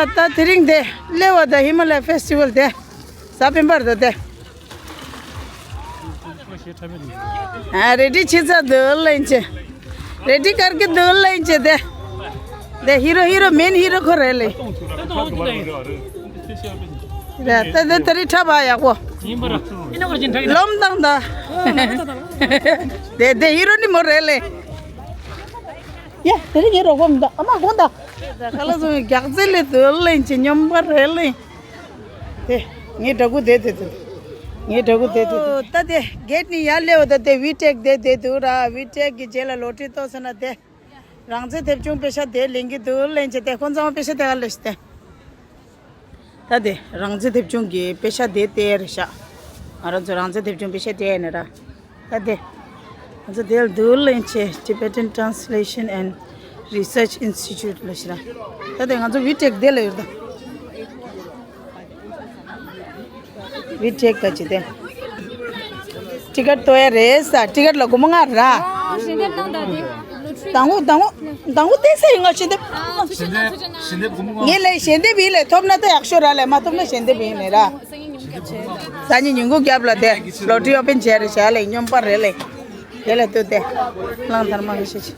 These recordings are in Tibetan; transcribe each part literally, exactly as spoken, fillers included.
ད་དེ་རིང་དེ་སླེ་བ་དང་ཧི་མ་ལ་ཡ་ཕེ་སི་ཊི་ཝལ་དེ་གཟའ་སྤེན་པར་དང་དེ། ཨ་རེ་ཌི་ཆི་ཚ་འདུག་ལེན་ཆེ། རེ་ཌི་གར་གི་འདུག་ལེན་ཆེ་དེ། དེ་ཧི་རོ་ཧི་རོ་མེན་ཧི་རོ་ཁོ་རེད་ལེ། རེད་ད་དེ་ད་རི་ཁྲ་བ་ཡག་པོ། ལོམ་དང་ད། དེ་དེ་ཧི་རོ་ནི་མོ་རེད་ལེ། ཡ་དེ་རིང་ངའི་རོགས་པ་མི་འདུག་ཨ་མ་དགོངས་དག་ད་ཁ་ལག་བཟོ་བའི་རྒྱག་རྩེ་ལས་དོལ་ལེན་གྱི་སྙོམས་པ་རེད་ལེ། དེ་ངའི་འདྲ་སྐུ་དེ་དེ་དེ་ངའི་འདྲ་སྐུ་དེ་དེ་ཨོ་ད་དེ་གེ་ཊི་ནས་ཡར་སླེབས་པ་ད་དེ་ཝི་ཊེག་དེ་དེ་འདུག་ར། ཝི་ཊེག་གི་རྗེས་ལ་ལོ་ཊི་ཏོ་ཟེར་ན་དེ་རང་བཙན་དེབ་ཆུང་པེ་ཤ་དེ་ལེན་གྱི་འདུག་ལེན་གྱི་དེ་ཁོང་ཚང་མ་པེ་ཤ་དེ་ག་ལ་ཤི་དེ། ད་དེ་རང་བཙན་དེབ་ཆུང་གི་དཔེ་ཆ་དེ་བལྟས་རེད་ཤག་ང་རང་ཚོ་རང་བཙན་དེབ་ཆུང་དཔེ་ཆ་བལྟས་ནས་ར། ད་དེ་ང་ཚོ་དེ་ལ་འདུག་ལེན་ཆེ་Tibetan Translation and Research Institute ལ་ཤི་ར། ད་དེ་ང་ཚོ་ཝི་ཊེག་དེ་ལ་ཡོད་ད། ཝི་ཊེག་ད་ཅི་དེ། ཊི་ཀེ་ཊི་ཏོ་ཡ་རེད་ས། ཊི་ཀེ་ཊི་ལ་སྒོར་མོ་ལྔ་ར། ཞལ་འདེབས་གནང་དང་དེ། དང་པོ་དང་པོ་དང་པོ་བལྟས་ས་ཡིན་ང་ཞལ་འདེབས། ཞལ་འདེབས་ཞལ་འདེབས་སྒོར་མོ་ལྔ། ངས་ལས་ཞལ་འདེབས་ཡིན་ལས་ཐོབ་ན་ད་ཡག་ཤོས་ར་ལས་མ་ཐོབ་ན་ཞལ་འདེབས་ཡིན་ལས་ར། སང་ཉིན་ཉིན་གུང་རྒྱབ་ལ་དེ་ལོ་ཊི་ཨོ་པེན་བྱས་རེད་བྱས་ལས་སྙོམས་པ་རེད་ལས། དེ་ལས་ལྟོས་ཏེ། གླང་དར་མ་གི་ཤེས་ཆེ།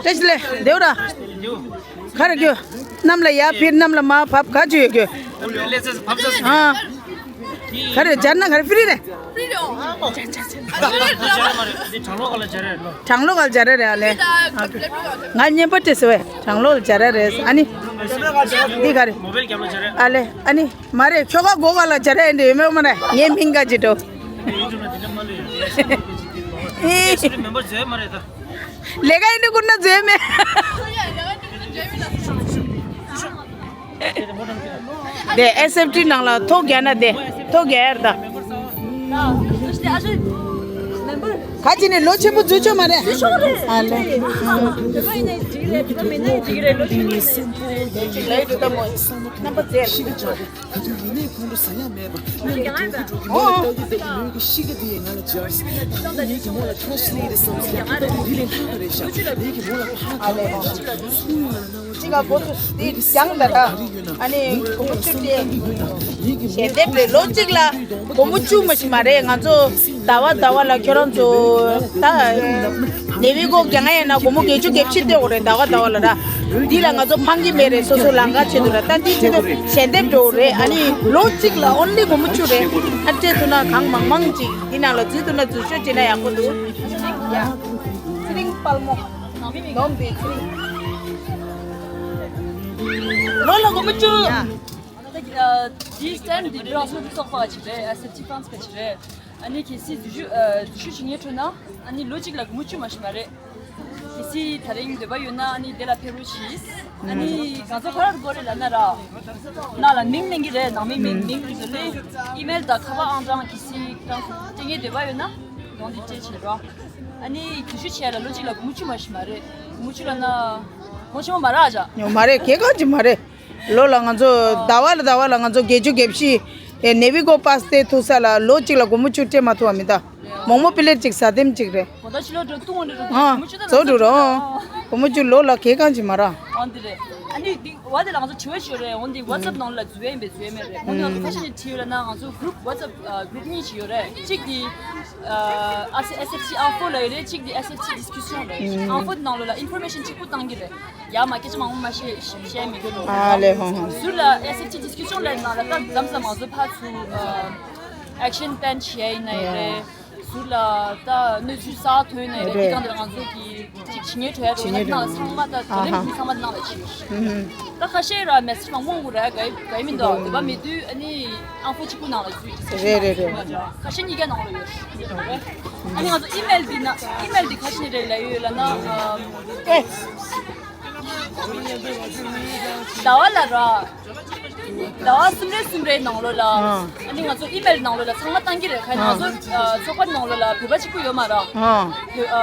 ཏེ་ཅི་ལེ་དེའུ་ར། ཁ་རེ་རྒྱུ། གནམ་ལ་ཡར་འཕུར་གནམ་ལ་མར་བབས་ག་ཅི་ཡོད་རྒྱུ། ཨ། ག་རེ་སྦྱར་ན་ག་རེ་ཧྥི་རི་རེད། གྲང་གློག་ག་ལ་སྦྱར་རེད་ཨ་ལེ། ང་བརྙན་པར་སྤྲད་ཟེར་བས་གྲང་གློག་ལ་སྦྱར་རེད་ཨ་ནི། འདི་ག་རེད། ཨ་ལེ་ཨ་ནི་མ་རེད་ཁྱོ་ག་སྒོ་ག་ལ་སྦྱར་རེད་འདི་ཡོད་མེད་མ་རེད་ངའི་མིང་ག་ཅི་འགྲོ། ཨེ། ལས་ཀ་ཡིན་འདི་ཀུན་ན་མཛོད་མེད། དེ་ཨེས་ཨེཕ་ཊི་ནང་ལ་ཐོ་རྒྱག་ན་དེ་ཐོ་རྒྱག་ཡར་ད། ཁ་ཅིག་ནས་ལོ་ཆེན་པོ་འཛུལ་ཆོག་མ་རེད། ཨ་ལེ། ལས་འགྲོ་ད་མོ་རྣམ་པ་མཛེས། ཨོ། ཅི་ག་གོ་ཚུ་དེ་སྦྱང་ད་ད། ཨ་ནི་གོ་མོ་བཅུ་དེ་ཞལ་འདེབས་རེད་ལོ་གཅིག་ལ་གོ་མོ་བཅུ་མ་ཞིག་མ་རེད། ང་ཚོ་ཟླ་བ་ཟླ་བ་ལ་ཁྱོད་རང་ཚོ་ད་ནེ་ཝི་གོ་རྒྱག་ཡ་ཡིན་ན་གོ་མོ་བརྒྱད་ཅུ་གྱ་བཞི་སྟེར་དགོས་རེད་ཟླ་བ་ཟླ་བ་ལ་ར། འདི་ལ་ང་ཚོ་ཕངས་ཀྱི་མེད་རེད། སོ་སོ་ལང་ཀ་ཆེད་དུ་ར། ད་འདི་ཆེད་དུ་ཞལ་འདེབས་འགྲོ་རེད། ཨ་ནི་ལོ་གཅིག་ལ་ཨོན་ལི་གོ་མོ་བཅུ་རེད། ཨ་སྤྲད་ཐུབ་ན་གང་མང་མང་ཅིག་འདི་ནང་ལ་འཛུལ་ཐུབ་ན་འཛུལ་ཤོག་བྱེད་ན་ཡག་པོ་འདུག་ཡ། ཚེ་རིང་དཔལ་མོ། ནོམ་བི་ཚེ་རིང་། ལོ་ལ་གོ་མོ་བཅུ། ཡ། ཨ་ད་ཨ་འདི་སི་ཊེན་ཌི་འདི་བར་སོ་སོ་ཚོགས་པ་ཅིག་རེད། ཨ་སེ་ཊི་ཕ་རན་སི་ཀ་ཅིག་རེད། ཨ་ནི་གལ་སྲིད་འཛུལ་ཞུགས་ཨ་འཛུལ་ཞུགས་བྱེད་མཁན་འཕྲོད་ན་ཨ་ནི་ལོ་གཅིག་ལ་སྒོར་མོ་བཅུ་མ་ཞིག་མ་རེད། གལ་སྲིད་དེ་རིང་འདོད་པ་ཡོད་ན་ཨ་ནི་དེ་ལ་ཕེབས་རོགས་གྱིས། ཨ་ནི་ག་ཚོད་ག་རེ་དགོས་རེད་ལབ་ན་ར། ནང་ལ་མིང་ལེན་གྱི་རེད། ནང་མིང་མིང་མིང་དེ་ཚོ་ལེན། ཨི་མེལ་དང་ཁ་པར་ཨང་གྲངས་གལ་སྲིད་རང་སྤྲད་མཁན་འདོད་པ་ཡོད་ན་ནང་དེ་སྤྲད་བྱེད་རོགས། ཨ་ནི་འཛུལ་ཞུགས་བྱས་ལ་ལོ་གཅིག་ལ་སྒོར་མོ་བཅུ་མ་ཞིག་མ་རེད། སྒོར་མོ་བཅུ་ལབ་ན་གོང་ཆེན་པོ་མ་རེད་ཨ་ཅག་ཉོ་མ་རེད། གལ་འགངས་ཅིག་མ་རེད། ལོ་ལ་ང་ཚོ་ཟླ་བ་ལ་ཟླ་བ་ལ་ང་ཚོ་བརྒྱད་ཅུ་གྱ་བཞི་ཨེ་ནེ་ཝི་གོ་པཱ་སི་སྟེར་ཐུབ་ས་ལ་ལོ་གཅིག་ལ་སྒོར་མོ་བཅུ་སྤྲད་མ་ཐུབ་པ་མི་གདའ། མོག་མོག་པི་ལེཊ་གཅིག་ཟ་དེམ་གཅིག་རེད། གོ་ད་ཕྱི་ལོགས་འགྲོ་ལྟུང་འགྲོ་ཨ། བཟོ་འགྲོ་རོགས། སྒོར་མོ་བཅུ་ལོ་ལ་གལ་འགངས་ཅིག་མ་རེད། ཨ་འདི་རེད། ཨ་ནི་འདི་བ་དེ་ལ་ང་ཚོ་དྲི་བ་ཞིག་ཡོད་རེད། འོ་འདི་ཝ་ཙབ་ནང་ལ་འཛུལ་ཡ་ཡིན་པས་འཛུལ་ཡ་མེད་རེད། འོ་འདི་ང་ཚོ་ཁ་ཤས་ནས་བྲིས་ཡོད་ལ་ན་ང་ཚོ་གུ་རུབ་ཝ་ཙབ་གུ་རུབ་གཉིས་ཤིག་ཡོད་རེད། གཅིག་འདི་ཨ་སེ་ཨེས་ཨེཕ་ཊི་ཨང་ཕོ་ལ་ཡོད་རེད། གཅིག་འདི་ཨེས་ཨེཕ་ཊི་ཌི་སི་ཀུ་ཤན་ལ་ཡོད་རེད། ཨང་ཕོ་འདི་ནང་ལོགས་ལ་ཨིན་ཕོར་མེ་ཤན་གཅིག་པུ་བཏང་གི་རེད། ཡ་མ་སྐད་ཆ་མང་པོ་མ་བཤད་བཤད་མི་དགོས་ཨ་ལེ་ཧོ་ཧོ། ཟུར་ལ་ཨེས་ཨེཕ་ཊི་ཌི་སི་ཀུ་ཤན་ལ་ནང་ལ་ད་མཚམས་མཚམས་ང་ཚོ་ཕར་ཚུར་ཨེག་ཤན་པེན་བྱས་ཡིན་ན་ཡིན་རེད། ཟུར་ལ་ད་གནས་ཚུལ་གསར་ཐོན་ཡིན་ན་ཡིན་རེད། རེད། དེ་གང་དེ་ང་ཚོ་གི་ཅིག་བྱེད་ཉེས་འཕྲད་ཡ་འདུག་ན་དེ་ནང་ལ་ཚང་མ་ད་དེ་རིང་ཨ་ཧ་ཚང་མ་དེ་ནང་ལ་ཕྱིན། ད་ཁ་ཤས་ར་མེ་སེ་ཇི་མང་པོ་འོང་གི་རེད། ག་ཡི་ག་ཡི་མི་འདུག་དེ་བ་མི་དུས་ཨ་ནི་ཨང་ཕོ་གཅིག་པུ་ནང་ལ་འཛུལ་ཅིག་རེད་རེད་རེད། ཁ་ཤས་གཉིས་ཀ་ནང་ལ་ཡོད་རེད། ཨ་ནི་ང་ཚོ་ཨི་མེལ་འདི་ན་ཨི་མེལ་འདི་ཁ་ཤས་ནས་རེད་ལབ་ཡོད་ལབ་ན་ཨ། ཟླ་བ་ལ་ར། ཟླ་བ་གསུམ་རེ་གསུམ་རེའི་ནང་ལོགས་ལ། ཨ་ནི་ང་ཚོ་ཨི་མེལ་ནང་ལོགས་ལ་ཚང་མ་བཏང་གི་རེད། ཁ་ང་ཚོ་ཚོགས་པ་ནང་ལོགས་ལ་བོད་པ་གཅིག་པུ་ཡོད་མ་རེད། བོད་ཨ་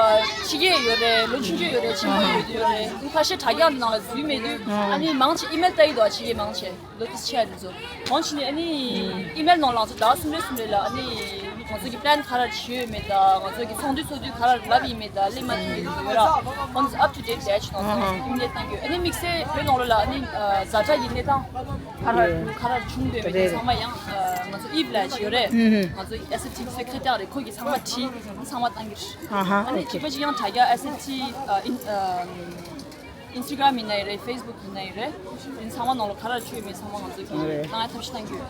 ཕྱི་རྒྱལ་ཡོད་རེད། ལོ་ཆུང་ཆུང་ཡོད་རེད། ཆེན་པོ་ཡོད་ཡོད་རེད། ཁ་ཤས་དྲ་རྒྱ་ནང་ལ་འཛུལ་མེད་དུས་ཨ་ནི་མང་ཆེ་ཨི་མེལ་ལྟ་ཡི་འདུག་ཕྱི་རྒྱལ་མང་ཆེ་ལོ་ཏིས་ཆེ་ཡ་དེ་ཚོ་མང་ཆེ་ནས་ཨ་ནི་ཨི་མེལ་ནང་ལ་ང་ཚོ་ཟླ་བ་གསུམ་རེ་གསུམ་རེ་ལ་ཨ་ནི་ ང་ཚོ་གི་པི་ལན་ག་རེ་བྱས་ཡོད་མེད་དང་ང་ཚོ་གི་ཚོགས་འདུ་ཚོགས་དུས་ག་རེ་ལབ་ཡིན་མེད་དང་སླེབས་མ་ཐུབ་མེད་ཡོད་ར། ཁོང་ཚོ་up to date་བྱས་ནང་ཚོགས་ཀྱི་གནས་སྟངས་ཡོད། ཨ་ནི་དམིགས་བསལ་བོད་ནང་ལོགས་ལ་ཨ་ནི་ཛ་དྲག་གི་གནས་སྟངས་ག་རེ་ག་རེ་བྱུང་འདུག་མེད་དེ་ཚང་མ་ཡང་ང་ཚོ་ཨིབ་ལ་ཡོད་རེད། ང་ཚོ་S F T་secretary་རེད། ཁོ་གི་ཚང་མ་བྲིས་ཚང་མ་བཏང་གི་རེད། ཨ་ནི་བྱིས་པ་ཅིག་ཡང་དྲ་རྒྱ་S F T Instagram་ཡིན་ནའི་རེད། Facebook་ཡིན་ནའི་རེད། དེ་ཚང་མ་ནང་ལ་ག་རེ་བྱུང་ཡོད་མེད་ཚང་མ་ང་ཚོ་གི་བཏང་ཡ་ཐབས་ཤེས་གནང་གི་ཡོད།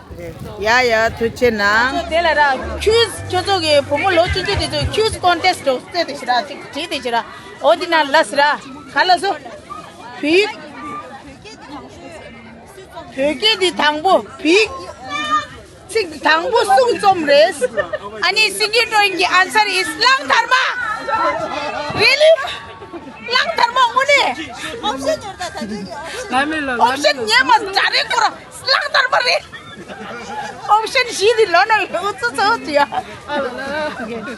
ཡ་ཡ་ཐུགས་རྗེ་གནང་། དེ་ལ་ར་ཁྱོད་ཁྱོད་ཚོ་གི་བུ་མོ་ལོ་ཆུང་ཆུང་དེ་ཚོ་ཁྱུས་ཀོན་ཊེ་སི་ཊི་འགྲོ་རྩེ་དེ་ཞེ་དྲག་ཅིག་བྲིས་དེ་ཞེ་དྲག་འོ་དེ་ན་ལ་སི་ར་ག་ལ་སོ་བུའི་བོད་སྐད་འདི་དང་པོ་བི། ཚིག་དང་པོ་གསུང་རྩོམ་རེད། ཨ་ནི་སིང་གིང་ཊོན་གྱི་ཨན་སར་ཨིས་གླང་དར་མ། རི་ལི། གླང་དར་མ་དངོས་གནས། ཨོབ་ཤན་ཉེ་མ་ཛ་རེ་སྐོར་གླང་དར་མ་རེད། ཨོབ་ཤན་བཞི་དེ་ལོ་ན་ལོ་ཚོ་ཚོ་ཚོ་ཡ།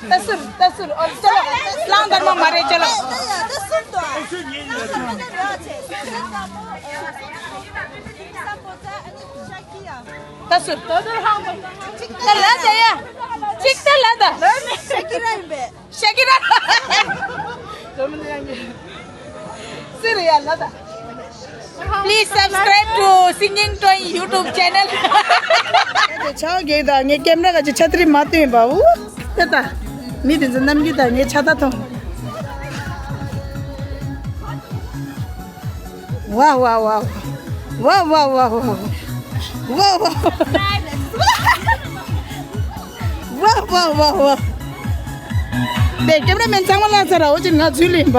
ད་སུར་ད་སུར་ཨོ་ཅ་ལོ། གླང་དར་མ་མ་རེད་ཅ་ལོ། ད་སུ། ད་ལ་ད་ཡ། གཅིག་ད་ལ་ད། ཤ་ཀི་ར་ཡིན་པས། ཤ་ཀི་ར། སུ་རེད་ཡ་ལ་ད། Please subscribe to Singing Twin YouTube channel. ཆའོ་གེ་ད་ངས་ཀེམ་ར་ག་ཅི་ཆ་ཏི་རི་མ་ཏོན་པ་ཨུ། ད་ད། མི་དེ་ཚོ་ནམ་རྒྱུན་ད་ངའི་ཆ་ད་ཐོང་། ཝའོ་ཝའོ་ཝའོ། ཝའོ་ཝའོ་ཝའོ་ཝའོ། ཝའོ་ཝའོ་ཝའོ་ཝའོ། དེ་ཀེམ་ར་མེན་ཚང་མ་ལ་ཚར་ར་འོ་ཅི་ང་ཚུལ་ཡིན་པ།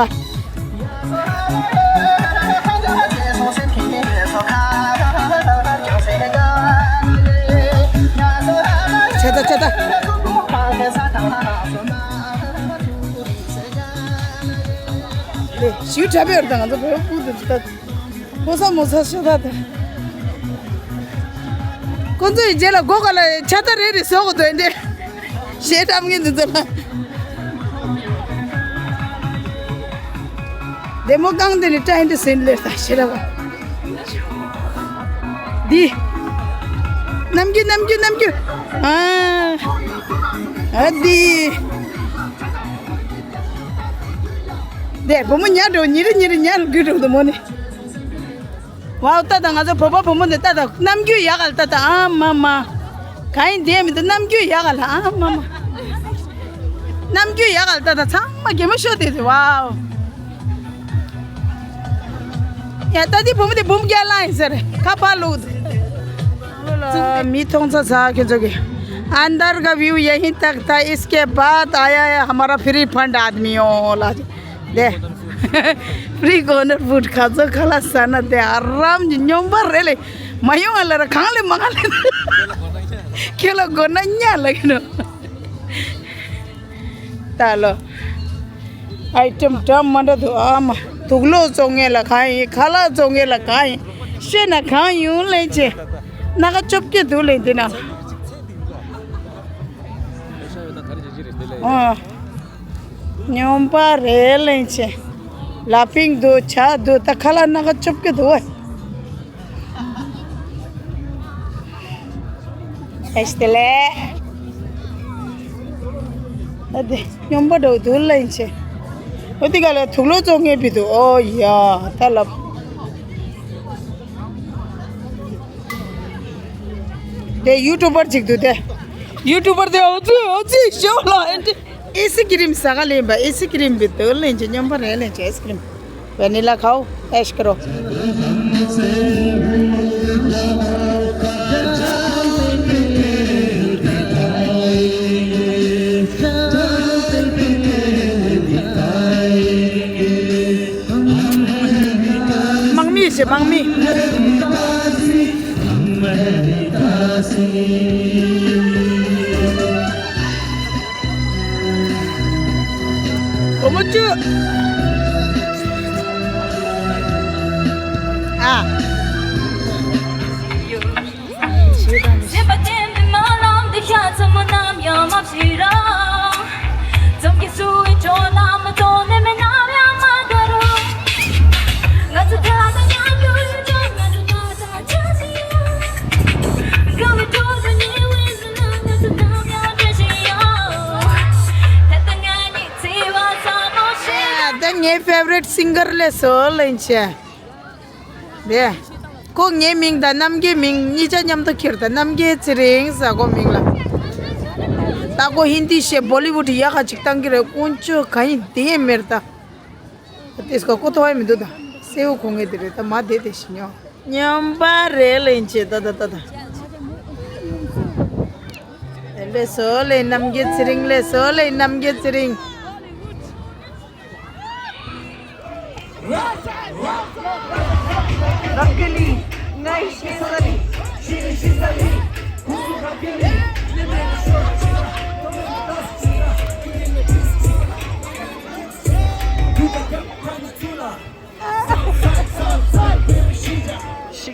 ཆེ་ད་ཆེ་ད། ཞིའུ་གྲྭ་པའི་རུ་དང་ང་ཚོ་བོད་ཕྲུག་དེ་ཚོ་ད་ཕོ་ས་མོ་ས་ཤ་ད་དེ། ཁོ་ཚོ་ཡི་རྗེས་ལ་སྒོ་ག་ལ་ཆ་ད་རེ་རེ་བཟོ་གོ་དོན་དེ་ཞེ་དྲམ་ངེ་འདི་ཚོ་ལ། བདེ་མོ་གང་དེ་ནི་ཏྲ་ཧིན་དུ་སིན་ལེར་ད་ཤེ་ར་བ། འདི། ནམ་རྒྱུན་ནམ་རྒྱུན་ནམ་རྒྱུན། ཨ། ཨ་འདི། དེ་བུ་མོ་ཉལ་འགྲོ་ཉི་རི་ཉི་རི་ཉལ་དགོས་འགྲོ་འདུག་མོ་ནི། ཝའོ་ཏ་ད་ང་ཚོ་བོད་པ་བུ་མོ་འདི་ཏ་ད་ནམ་རྒྱུན་ཡག་ག་ལ་ཏ་ད་ཨ་མ་མ། གང་ཡིན་དེ་མི་འདུག་ནམ་རྒྱུན་ཡག་ག་ལ་ཨ་མ་མ། ནམ་རྒྱུན་ཡག་ག་ལ་ཏ་ད་ཚང་མ་གད་མོ་ཤོར་དེ་དེ་ཝའོ། ཡ་ད་དེ་བུ་མོ་དེ་འབུམ་རྒྱལ་ལ་ཡིན་ཟེར་ཁ་པར་བླུགས་འདུག་མི་མཐོང་ཚ་ཚ་ཁྱོད་ཚོ་གི། अंदर का व्यू यहीं तक था, इसके बाद आया है हमारा फ्री फंड आदमियों ला दे। फ्री कॉर्नर फूड खा जो खला सना दे आराम जी ཉོན་པ་རེད་ལེ། མ་ཡོང་ཨ་ལ་ར་གང་ལེ་མ་གང་ལེ། ཁྱེད་ལ་དགོས་ན་ཉ་ལ་གི་ནོ། ད་ལོ། ཨའི་ཊེམ་འདྲ་མ་འདྲ་འདུག་ཨ་མ། དུག་ལོག་བཙོང་ངེས་ལ་གང་ཡིན། ཁ་ལག་བཙོང་ངེས་ལ་གང་ཡིན། ཤེས་ན་གང་ཡོང་ལེན་ཆེ། སྣ་ཁ་བཅོ་བརྒྱད་འདུག་ལེན་འདི་ན། ཨ། ཉོན་པ་རེད་ལེན་ཆེ། ལ་ཕིང་འདུག་ཇ་འདུག་ད་ཁ་ལག་སྣ་ཁ་བཅོ་བརྒྱད་འདུག་ཨ། ཨེ་ཤི་དེ་ལས། ཨ་དེ་སྨྱོན་པ་འདྲ་བོ་འདུག་ལ་ཡིན་ཆེ། ཨོ་དེ་ག་ལ་དུག་ལོག་བཙོང་མཁན་བི་འདུག་ཨོ་ཡ་ད་ལབ། དེ་ཡུ་ཊུ་བར་ཅིག་འདུག་དེ། ཡུ་ཊུ་བར་དེ་ཨོ་ཙི་ཨོ་ཙི་ཤོ་ལ་ཨེ་འདྲི། ཨེ་སི་ཀི་རིམ་ཟ་ག་ལེན་པ་ཨེ་སི་ཀི་རིམ་བི་འདུག་ལ་ཡིན་ཆེ་སྨྱོན་པ་རེད་ལ་ཡིན་ཆེ་ཨེ་སི་ཀི་རིམ། वनीला खाओ, ऐश करो। དམག་མི་ཞེས་དམག་མི། སྒོར་མོ་བཅུ། ཨ། ངའི་ཕེ་ཝ་རི་ཊི་སིང་གར་ལས་སོ་ལེན་ཆེ། རེད། ཁོ་ངའི་མིང་དང་རྣམ་རྒྱལ་མིང་གཉིས་ཆ་མཉམ་དུ་ཁྱེར་ད། རྣམ་རྒྱལ་ཚེ་རིང་ཟེར་ཁོ་མིང་ལ། ད་ཁོ་ཧིན་དི་ཤེས་བོ་ལི་ཝུ་ཌི་ཡག་ག་ཅིག་བཏང་གི་རེད། དཀོན་མཆོག་ག་ཡིན་དེ་ཡིན་མེར་ད། ཏེས་ཀོ་ཀོ་ཐོ་ཧེ་མི་འདུག་ད། སེའུ་གོང་ངེ་དེ་རེད་ད། མ་དེ་དེ་ཞིག་ཉོ། ཉམས་པ་རེད་ལེན་ཆེ་ད་ད་ད་ད། ལེ་སོ་ལེ་རྣམ་རྒྱལ་ཚེ་རིང་། ལེ་སོ་ལེ་རྣམ་རྒྱལ་ཚེ་རིང་། རབ་རྒྱལ་ལི་ང་ཡི་ཤེས་ས་ལི། ཤི་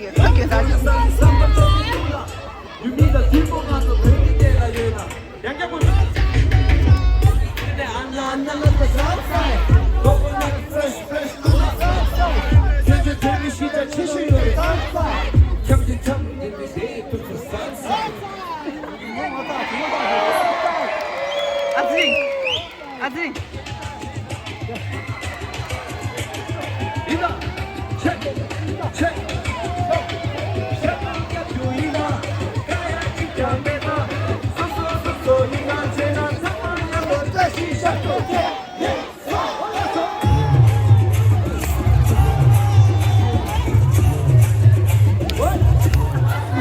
གི་ཐག་གི་ཐག་གི། ཨ་ཙི། ཨ་ཙི།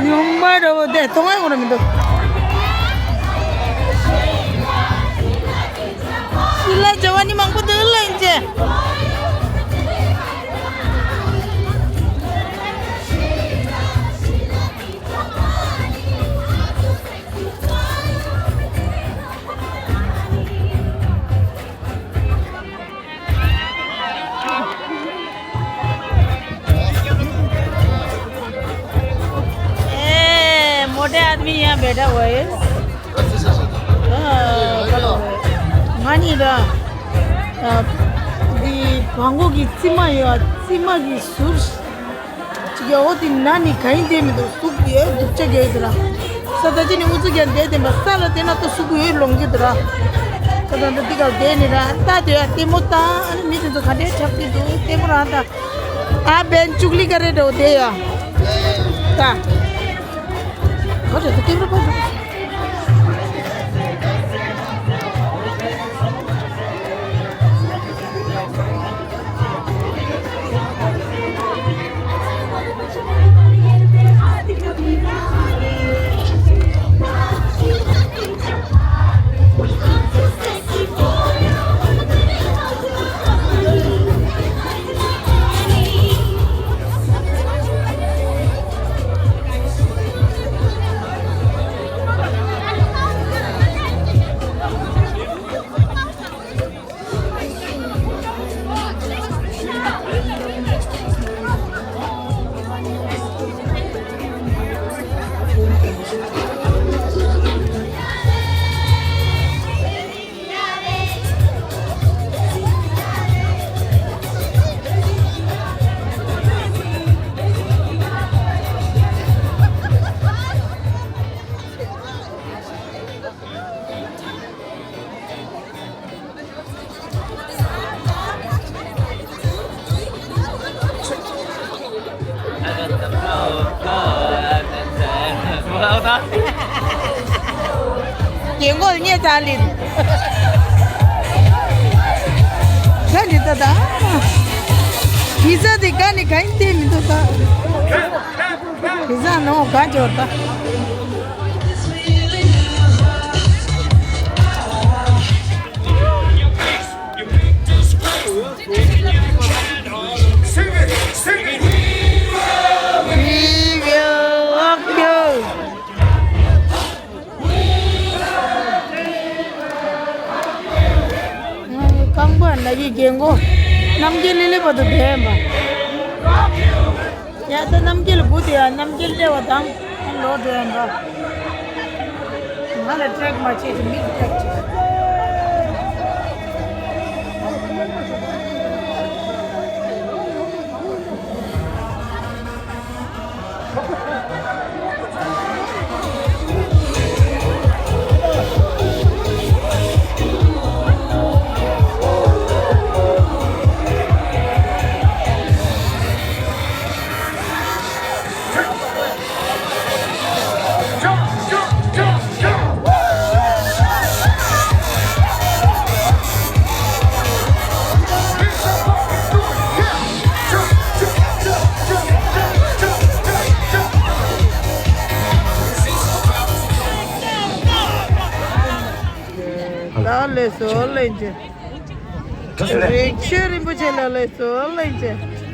ཉུང་མ་རོ་དེ་གཏོང་ཡ་གོ་ར་མི་འདུག་ཤི་ལ་ཇ་བ་ནི་མང་པོ་འདུག་ལ་ཡིན་ཅེ། ए, मोटे आदमी यहाँ बैठा हुआ है। ང་ནི་ར། འདི་བང་གོ་གི་རྩིབ་མ་ཡོད། རྩིབ་མ་གི་ཟུར། ཅིག་ཡ་འོ་དེ་ན་ནི་ག་ཡིན་དེ་མི་འདུག་གཟུགས་ཡོད་སྡུག་ཅག་ཡོད་དེ་ར། ས་ད་ཅི་ནི་ཨུ་ཚུགས་ཀྱང་བསྡད་དེ་མ་ས་ལ་བསྡད་ན་ཏོ་གཟུགས་ཡོད་ལོང་གི་དེ་ར། ད་ད་ད་འདི་ག་བསྡད་ནི་ར་ད་དེ་ཡ་ལྟད་མོ་ད་ཨ་ནི་མི་དེ་ཚོ་ག་འདྲའི་འཁྲབ་ཀྱི་འདུག་ལྟད་མོ་ར་ད། ཨ་བན་ཅུག་ལི་ག་རེ་འགྲོ་དེ་ཡ། ད། ག་རེ་ད་ལྟད་མོ་ར་པ་ར། རྒན་གོག་ཉེ་ཚང་ལིན། ད་འདི་ད་ད། གི་ས་དེ་ག་ནི་ག་ཡིན་དེ་མི་འདུག་ད། གི་ས་ནོ་ག་འབྱོར་ད། རྐང་པ་ན་གི་རྒན་གོག་རྣམ་རྒྱལ་ལི་ལི་བ་དུ་བསྡད་པ། ཡ་ད་རྣམ་རྒྱལ་དགུ་དེ་ཡ་རྣམ་རྒྱལ་ལྟེ་བ་དང་ལོ་དེ་ཡ་འགྲོ། ང་ལ་ཊེག་མ་བྱེད་ཅིག་མིག་ཊེག་བྱེད། ལགས་སོ་ལྷན་རྒྱས། རིགས་ཆོས་རིན་པོ་ཆེ་ལགས་ལགས་སོ་ལྷན་རྒྱས།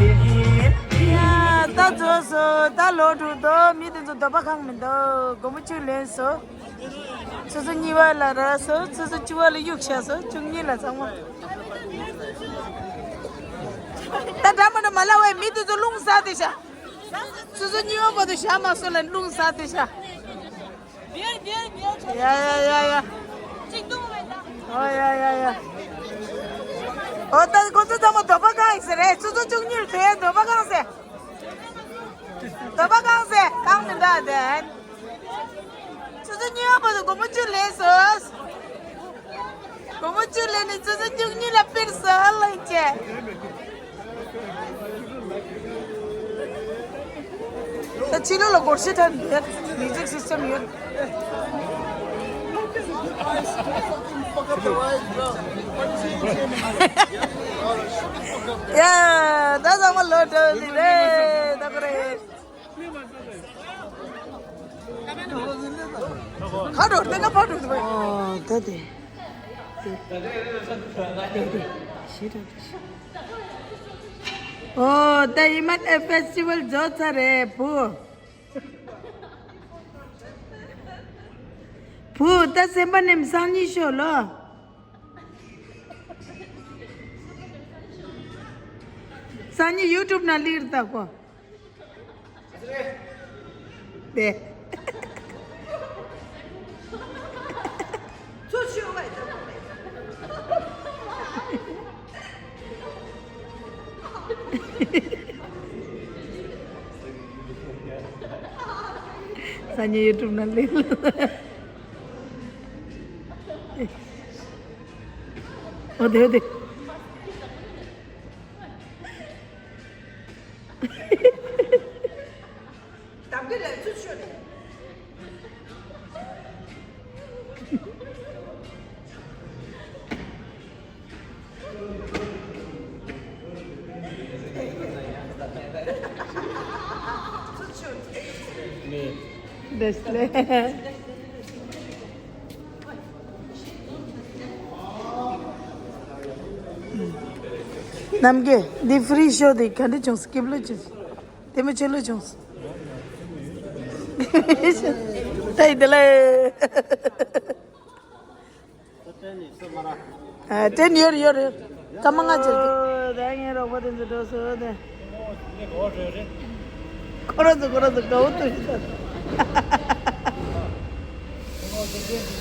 ཡ། ད་རྫོགས་སོང་། ད་ལོག་འགྲོ་དོ། མི་དེ་ཚོ་འདོད་པ་ཁེངས་མི་འདུག་སྒོར་མོ་བཅུ་ལེན་སོང་། ཆུ་ཚོད་གཉིས་པ་ལ་རག་སོང་། ཆུ་ཚོད་བཅུ་པ་ལ་གཡུག་བཞག་སོང་། བཅུ་གཉིས་ལ་ཚང་མ། ད་འདྲ་མི་འདྲ་མ་ལབ་བས། མི་དེ་ཚོ་རླུང་ཟ་བསྡད་ཤག་ཆུ་ཚོད་གཉིས་པ་བར་དུ་བཞག་མ་སོང་ལ་རླུང་ཟ་བསྡད་ཤག་ཡ་ཡ་ཡ་ཡ། ཨོ་ཡ་ཡ་ཡ། ཨོ་ད་ཁོ་ཚོ་ཚང་མ་འདོད་པ་ཁེངས་ཡིན་ས་རེད། ཆུ་ཚོད་བཅུ་གཉིས་ལ་ཐོན། འདོད་པ་ཁེངས་ཟེར། འདོད་པ་ཁེངས་ཟེར། ཁེངས་མི་འདུག་དེ། ཆུ་ཚོད་གཉིས་པ་བར་དུ་སྒོར་མོ་བཅུ་ལེན་སོང་། སྒོར་མོ་བཅུ་ལེན་ནས་ཆུ་ཚོད་བཅུ་གཉིས་ལ་ཕེབས་སོང་ལྷན་རྒྱས། ད་ཕྱི་ལོགས་ལ་སྒོར་གཞས་འཁྲབ་འདུག་མིའུ་ཛིག་སིས་ཊམ་ཡོད། ཡ། ད་ཚང་མ་ལོག་འགྲོ་ལེ་རེད། ད་ག་རེད། ཁ་འགྲོ་སྟེ་ང་ཕར་འགྲོ་ཐུབ་པ། ཨོ་ད་དེ། དེ་དེ་ཞེ་དྲག་ཞེ། ཨོ་ད་ཡིན་མ་ཨེ་ཕེ་སི་ཊི་ཝལ་རྫོགས་ཚར་རེད་བུ། བུ་ད་སེམས་པ་ནེམ་སང་ཉིན་ཤོག་ལོ། སང་ཉིན་ཡུ་ཊུབ་ནང་ལིར་ད་གོ། དེ། སང་ཉིན་ཡུ་ཊུབ་ནང་ལིར། ཨོ་དེ་ཨོ་དེ། རྣམ་རྒྱལ། འདི་ཕི་རི་ཤོ་འདི་ག་འདྲ་བྱུང་སྐྱིད་པོ་བྱུང་། དེ་མོ་ཆེ་ལོ་བྱུང་། ད་ཡིན་དེ་ལ། ཨ་ཏྲེན་ཡོད་ཡོད་རེད། སྐར་མ་ལྔ་བྱས་ཏེ། ད་ངའི་རོགས་པ་དེ་ཚོ་འགྲོ་སོང་དེ། ཁོ་རང་ཚོ་ཁོ་རང་ཚོ་དགའ་བོ་ཐུག་ཤི་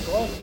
ད།